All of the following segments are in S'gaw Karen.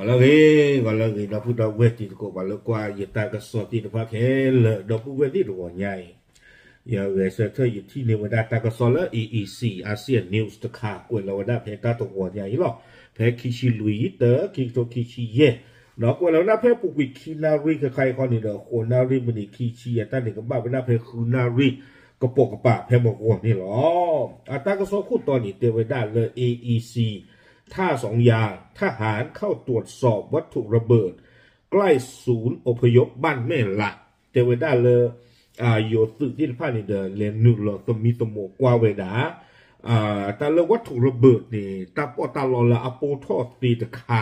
လၢအဂ့ၤ ဂီၤလၢအဂ့ၤ ဒီပုၢ်ဒီဝဲၢ်တံၤသကိး ပှၤလၢကွၢ်ယတၢ်ကစီၣ်သ့ၣ်တဖၣ်ခဲလၢာ် ဒီပုၢ်ဝဲၢ်သ့ၣ်တဂီၤညါအံၤ, ယဂဲၤဆၢထၢၣ်ယထံၣ်န့ၢ်ဝဲဒၣ်တၢ်ကစီၣ်လၢ A E C Asian News တခါ ကွဲးလီၤဝဲဒၣ်ဖဲတၢ်တဂီၤညါအံၤလီၤ. ဖဲခံဆံလွံၢ် တၢ ခံကထိခံဆံယဲၢ်, ဒီးကွဲးလီၤဝဲဒၣ်ဖဲအပူၤကွံာ်ခံနၣ်ရံၣ်ခဲခါအံၤခီန့ၣ်ဒီး ဃိးနၣ်ရံၣ်မံးနံးခံဆံယဲၢ် တၢ်န့ၣ်ကဘၣ်ဝဲဒၣ်ဖဲဃုနၣ်ရံၣ် ကပိာ်ကပၤဖဲမုၢ်ဂီၤန့ၣ်လီၤ. အတၢ်ကစီၣ်ခိၣ်တီန့ၣ် တဲဝဲဒၣ်လၢ A E C ท่าสองยาง ทหารเข้าตรวจสอบวัตถุระเบิดใกล้ศูนย์อพยพบ้านแม่หละ တဲဝဲဒၣ်လၢ ယိၤသုးသ့ၣ်တဖၣ်န့ၣ်ဒီး လဲၤနုာ်လီၤသမံသမိးကွၢ်ဝဲဒၣ် တၢ်လၢ วัตถุระเบิด န့ၣ် တၢ်ပီးတၢ်လီလၢအပိၢ်ထီၣ်သ့တခါ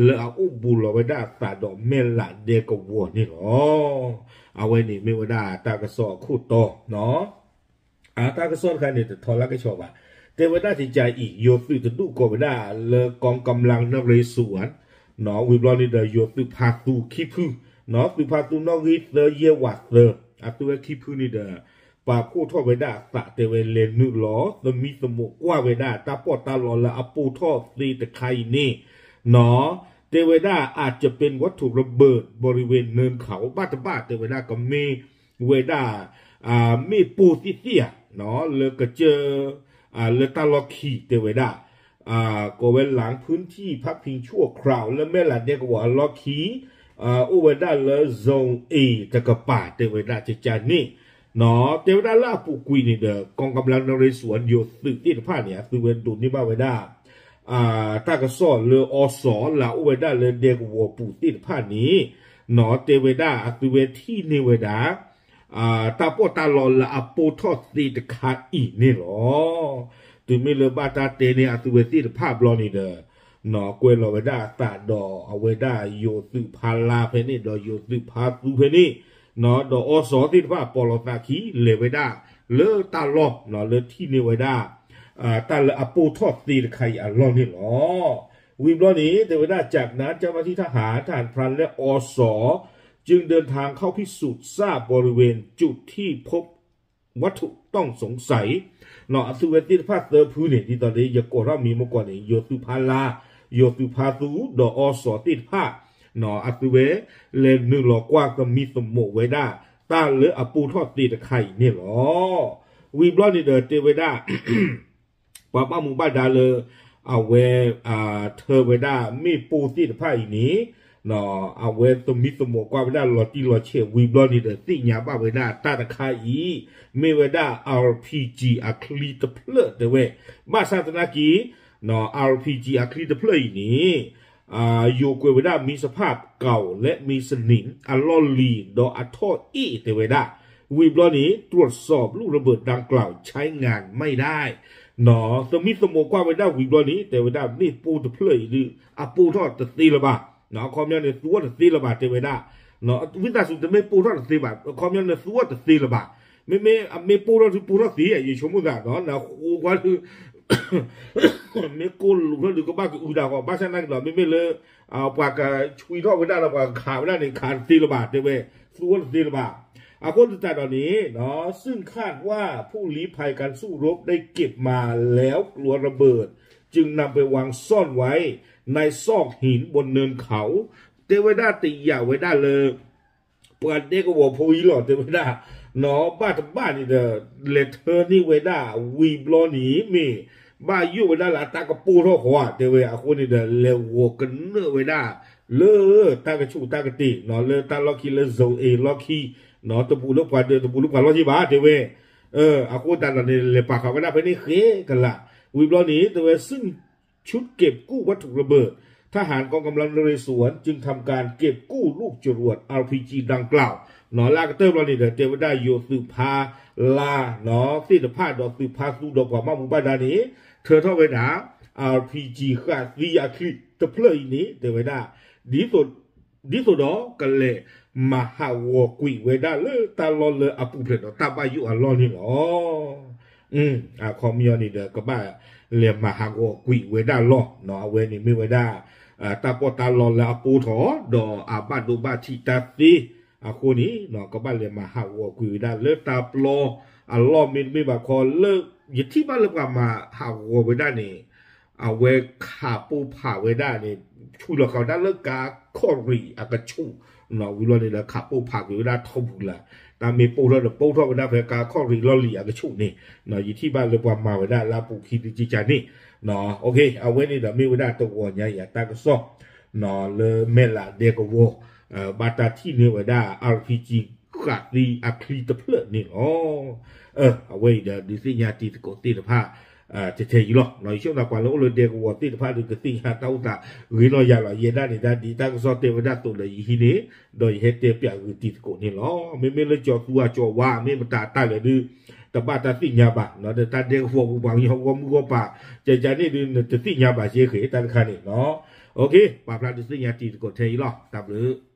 လၢအအိၣ်ဘူးလီၤဝဲဒၣ်အသးဒီးမဲၢ်လးဒဲကဝီၤန့ၣ်လီၤ. အဝဲန့ၣ်မ့ၢ်ဝဲဒၣ်တၢ်ကစီၣ်အခိၣ်တီ အတၢ်ကစီၣ်တခါန့ၣ် တထီလၢကဆီဘၣ်. တဲဝဲဒၣ်တကးအံၤ ယိၤသုးတဒူၣ်ကိးဝဲဒၣ်လၢ กองกำลังนเรศวร ဝံၤဘျီန့ၣ်ဒီး ယိၤသုးဖါသူခံဖု, သုးဖါသူနီၣ်ဂံၢ်သၢယဲၢ်ဝးသၢ, အသုဝဲခံဖုန့ၣ်ဒီး ပာ်ဖှိၣ်ထီၣ်ဝဲဒၣ်အသး တဲဝဲလဲၤနုာ်လီၤသမံသမိးကွၢ်ဝဲဒၣ် တၢ်ပီးတၢ်လီလၢအပိၢ်ထီၣ်သ့တခါအံၤန့ၣ် တဲဝဲဒၣ် อาจจะเป็นวัตถุระเบิดบริเวณเนินเขา ဘၣ်တဘၣ် တဲဝဲဒၣ်ကမ့ၢ်ဝဲဒၣ် မ့ၣ်ပိၢ်သ့ၣ်သ့ၣ်ဧါ လၢကစၢၢ် လၢတၢ်လီၢ်ခံ တဲဝဲဒၣ် ကိးဝဲ หลังพื้นที่พักพิงชั่วคราว လၢမဲၢ်လးဒဲကဝီၤအလီၢ်ခံ အိၣ်ဝဲဒၣ်လၢ zone A တကပၤ တဲဝဲဒၣ်ကကန့ၣ် တဲဝဲဒၣ်လၢအပူၤကွံာ်န့ၣ်ဒီး กองกำลังนเรศวร ယိၤသုးသ့ၣ်တဖၣ်န့ၣ် အသုဝဲဒိးန့ၢ်ဘၣ်ဝဲဒၣ် တၢ်ကစီၣ်လၢအီစီၤလၢအအိၣ်ဝဲဒၣ်လၢဒဲကဝီၤပူၤသ့ၣ်တဖၣ်န့ၣ် တဲဝဲဒၣ်အသုဝဲထံၣ်န့ၢ်ဝဲဒၣ် တၢ်ပီးတၢ်လီလၢအပိၢ်ထီၣ်သ့တခါအံၤန့ၣ်လီၤ. တုၤမ့ၢ်လၢဘၣ်တၢ်တဲန့ၢ်အသုဝဲသ့ၣ်တဖၣ်ဘျီန့ၣ်ဒီး ကွဲးလီၤဝဲဒၣ်အသးဒီးအဝဲဒၣ်ယိၤသုးဖါလါဖဲန့ၣ် ဒီးယိၤသုးဖါသူဖဲန့ၣ် ဒီးအီစီၤသ့ၣ်တဖၣ် ပိာ်လီၤသးခံ လဲၤဝဲဒၣ်လၢတၢ်လီၢ် လၢထံၣ်န့ၢ်ဝဲဒၣ် တၢ်လၢအပိၢ်ထီၣ်သ့တခါအံၤအလီၢ်န့ၣ်လီၤ. ဝံၤဘျီန့ၣ် တဲဝဲဒၣ် จากนั้นเจ้าหน้าที่ทหาร ทหารพรานและ อส จึงเดินทางเข้าพิสูจน์ทราบบริเวณจุดที่พบวัตถุต้องสงสัย အသုဝဲသ့ၣ်တဖၣ်သၢဖုန့ၣ် ဒ်သိးလၢယကိးထီၣ်မံၤမ့ၢ်ကီးန့ၣ် ယိၤသုးဖါလါ, ယိၤသုးဖါသူ ဒီးအီစီၤသ့ၣ်တဖၣ် အသုဝဲလဲၤနုာ်လီၤကွၢ်သမံသမိးဝဲဒၣ် တၢ်လၢအပိၢ်ထီၣ်သ့တခါအံၤန့ၣ်လီၤ. ဝံၤဘျီန့ၣ်ဒီးတဲဝဲဒၣ် ပှၤဘၣ်မူဘၣ်ဒါလၢ အဝဲ ထၢဝဲဒၣ်မ့ၣ်ပိၢ်သ့ၣ်တဖၣ်အံၤန့ၣ် အဝဲသမံသမိးကွၢ်ဝဲဒၣ်လီၤတံၢ်လီၤဆဲးဝံၤဘျီန့ၣ်ဒီး သ့ၣ်ညါဘၣ်ဝဲဒၣ်တၢ်တခါအံၤ မ့ၢ်ဝဲဒၣ် RPG အချံတဖျၢၣ်တဲဝဲ, ဘၣ်ဆၣ်သနာ်က့ RPG အချံတဖျၢၣ်အံၤန့ၣ် ယိၤကွဲးဝဲဒၣ် มีสภาพเก่าและมีสนิม အလီၢ်လံၤ ဒီးအထီၣ်အ့ၣ်တဲဝဲဒၣ်, ဝံၤဘျီန့ၣ် ตรวจสอบลูกระเบิดดังกล่าวใช้งานไม่ได้ သမံသမိးကွၢ်ဝဲဒၣ်ဝံၤဘျီန့ၣ် တဲဝဲဒၣ်မ့ၣ်ပိၢ်တဖျၢၣ်အံၤဒုး အပိၢ်ထီၣ်တသ့လၢၤဘၣ်, အခီပညီန့ၣ် သူအီၤတသ့လၢၤဘၣ်တဲဝဲဒၣ်, ဝံသးစူၤတမ့ၢ်ပိၢ်ထီၣ်တသ့ဘၣ် အခီပညီန့ၣ် သူအီၤတသ့လၢၤဘၣ်, မ့မ့ၢ်အမ့ၢ်ပိၢ်ထီၣ်ဒုးပိၢ်ထီၣ်သ့ ယဆိကမိၣ်သးဒီး နဃိကွၢ်ဒုး မ့ၢ်ကိၢ်လူၤထီၣ်ဒုးကဘၣ်ကအုဒၣ်ဃီ ဘၣ်ဆၣ်သနာ်က့ဒီး မ့မ့ၢ်လၢ ပှၤကဆွံထီၣ်ဝဲဒၣ်ဒီးပှၤကခးဝဲဒၣ်န့ၣ် ခးတသ့လၢၤဘၣ်တဲဝဲ, သူအီၤတသ့လၢၤဘၣ်, အဃိသတးဒီးန့ၣ် ซึ่งคาดว่าผู้ลี้ภัยการสู้รบได้เก็บมาแล้วกลัวระเบิด จึงนำไปวางซ่อนไว้ในซอกหินบนเนินเขา တဲဝဲဒၣ်တယာ်ဝဲဒၣ်လၢ ပှၤဒဲကဝီၤဖိအံၤလီၤတဲဝဲဒၣ်, ဘၣ်တဘၣ်န့ၣ်ဒီး လဲၤထၢန့ၢ်ဝဲဒၣ်ဝံၤဘျီန့ၣ် မ့ၢ်ဘၣ်ယိၣ်ဝဲဒၣ်လၢအတၢ်ကပိၢ်ထီၣ်ဃီဧါ တဲဝဲအဃိန့ၣ်ဒီး လဲၤဂီၤကနၢၣ်ဝဲဒၣ် လၢတၢ်ကဆူးတၢ်ကတ့ၢ် လၢတၢ်လီၢ်ခံလၢ zone A လီၢ်ခံ တပူၤလၢပှၤဒၢး တပူၤလၢပှၤလီၢ်ယ့ၢ်ဘၣ်တဲဝဲ, အဃိသတးဒီးန့ၣ် လဲၤပာ်ဃာ်ဝဲဒၣ်ဖဲန့ၣ်ဃဲကလး, ဝံၤဘျီန့ၣ် တဲဝဲ ซึ่ง ชุดเก็บกู้วัตถุระเบิด ทหารกองกำลังนเรศวร จึงทำการเก็บกู้ลูกจรวด RPG ดังกล่าว လၢအကတၢၢ်ဘျီန့ၣ်ဒီး တဲဝဲဒၣ်ယိၤသုးဖါလါ သ့ၣ်တဖၣ်ဒီးသုးဖါသူဒီးပှၤဘၣ်မူဘၣ်ဒါန့ၣ် ထၢထီၣ်ဝဲဒၣ် RPG ဃာ်သံအချံတဖျၢၣ်အံၤန့ၣ် တဲဝဲဒၣ် ဒ်သိးဒီးကလဲၤမၤဟးဂီၤကွံာ်ဝဲဒၣ်လၢတၢ်လီၢ်လၢအပူၤဖျဲးဒီးတၢ်ဘၣ်ယိၣ်အလီၢ်န့ၣ်လီၤ. အခီပညီန့ၣ်ဒီး ကဘၣ်လဲၤမၤဟးဂီၤကွံာ်ဝဲဒၣ်လီၢ်, အဝဲန့ၣ်မ့ၢ်ဝဲဒၣ် တၢ်ပီးတၢ်လီလၢအပိၢ်ထီၣ် ဒီးအဘၣ်ဒိဘၣ်ထံးတၢ်သ့, အဃိန့ၣ် ကဘၣ်လဲၤမၤဟးဂီၤကွံာ်ဝဲဒၣ်လၢတၢ်ပျီအလီၢ် မ့တမ့ၢ်ဘၣ်ခီလၢ ယထံၣ်ဘၣ်လၢပှၤမၤဟးဂီၤဝဲဒၣ်န့ၣ် အဝဲခးပိၢ်ဖးဝဲဒၣ်န့ၣ် ဆူၣ်လီၤဃာ်ဝဲဒၣ်လၢကါခီၣ်ရံးအကဆူၣ် ဝံၤလီၤန့ၣ်ဒီး ခးပိၢ်ဖးက့ၤဝဲဒၣ်ထီၣ်ပူၤလၢ်, တၢ်မ့ၢ်ပိၢ်ထီၣ်ဒီး ပိၢ်ထီၣ်ဝဲဒၣ်ဖဲကါခီၣ်ရံးလီၢ်လံၤအကဆူၣ်န့ၣ်, ယထံၣ်ဘၣ်လၢပှၤမၤဝဲဒၣ်လၢအပူၤခံဒုကကန့ၣ်, အဝဲန့ၣ်ဒီးမ့ၢ်ဝဲဒၣ်တဂီၤညါအံၤအတၢ်ကစီၣ် လၢမဲၢ်လးဒဲကဝီၤ ဘၣ်တၢ်ထံၣ်န့ၢ်ဝဲဒၣ် RPG ဃးသံအချံတဖျၢၣ်န့ၣ်လီၤ. အဝဲအံၤဒီးဒုးသ့ၣ်ညါတံၤသကိးသ့ၣ်တဖၣ် ထဲထဲအံၤလီၤ. ယဆိကမိၣ်ပှၤလၢအိၣ်လၢဒဲကဝီၤသ့ၣ်တဖၣ်ဒီး ကသ့ၣ်ညါတၢ်အိၣ်သးဂ့ၤနီၢ်ယၤလီၤ. ယဲဒၣ်န့ၣ်ဒၣ်ဒ်တၢ်ကစီၣ်တဲဝဲဒၣ်သိးဒီးယဟံးန့ၢ် ဒီးယဟဲတဲပၠးဂုာ်တံၤသကိးန့ၣ်လီၤ. မ့မ့ၢ်လၢကၠီၤသူအကၠီၤဝါ မ့ၢ်မတၤတၢ်လဲၣ်ဒုး တဘၣ်တၢ်သ့ၣ်ညါဘၣ်, ဒီးတၢ်ဒဲကဝီၤပူၤပှၤကညီဂီၢ်မုၢ်ဂီၢ်ပၤ ကကန့ၣ်ဒုး နတသ့ၣ်ညါဘၣ်စ့ၢ်ကီးတၢ်တခါန့ၣ်လီၤ. ပာ်ဖျါဒုးသ့ၣ်ညါတံၤသကိးထဲအံၤလီၤ. တၢ်ဘျုး